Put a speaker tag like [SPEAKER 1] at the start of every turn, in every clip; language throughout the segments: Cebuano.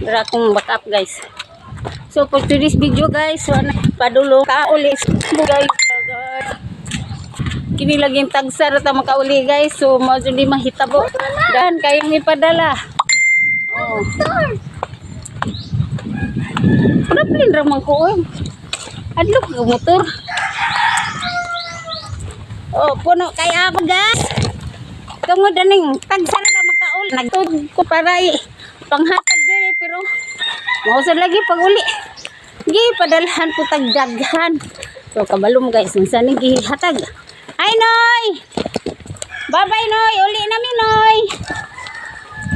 [SPEAKER 1] Dara akong backup, guys. So for today's video, guys, so ano, padulo kauli guys. Kini laging tagsa ra ta makauli, guys. So mao jud di mahitabo. Dan kayong ipadala. Oh. Padaplin ra man ko oy. Adlok ka motor. Oh, puno kay ako, guys. Tungod aning tagsa ra ta makauli. Nagtud ko para panghatag diri, pero mao sad lagi pag uli. Gi padalhan po tag daghan. So kabalo mo, guys, unsa ning gihatag. Ay, Noy. Bye-bye, Noy. Uli nami, Noy.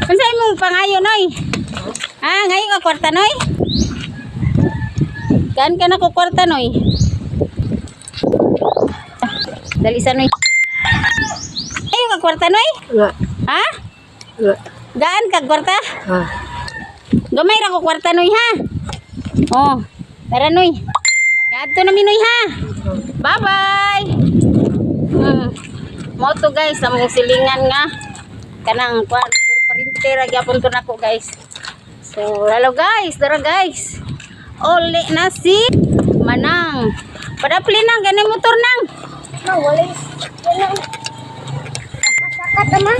[SPEAKER 1] Unsa imong pangayo, Noy? Ah, ngayo ka kwarta, Noy? Kan ka na ko kwarta, Noy? Dali sa Noy. Ayo ka kwarta, Noy?
[SPEAKER 2] Wa.
[SPEAKER 1] Ha?
[SPEAKER 2] Wa.
[SPEAKER 1] Gaan ka kwarta?
[SPEAKER 2] Ah.
[SPEAKER 1] Gamay ra ko kwarta, Noy, ha. Oh, tara, Noy. Adto na mi, Noy, ha. Bye-bye. Mao to, guys, among silingan nga kanang kwan, pero parinter ra gyapon to nako, guys. So, hello guys, dara, guys. Uli na si Manang. Padapli nang gani motor nang.
[SPEAKER 2] Ma, wala. Wala. Masakat ama.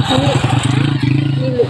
[SPEAKER 1] Dili. Dili.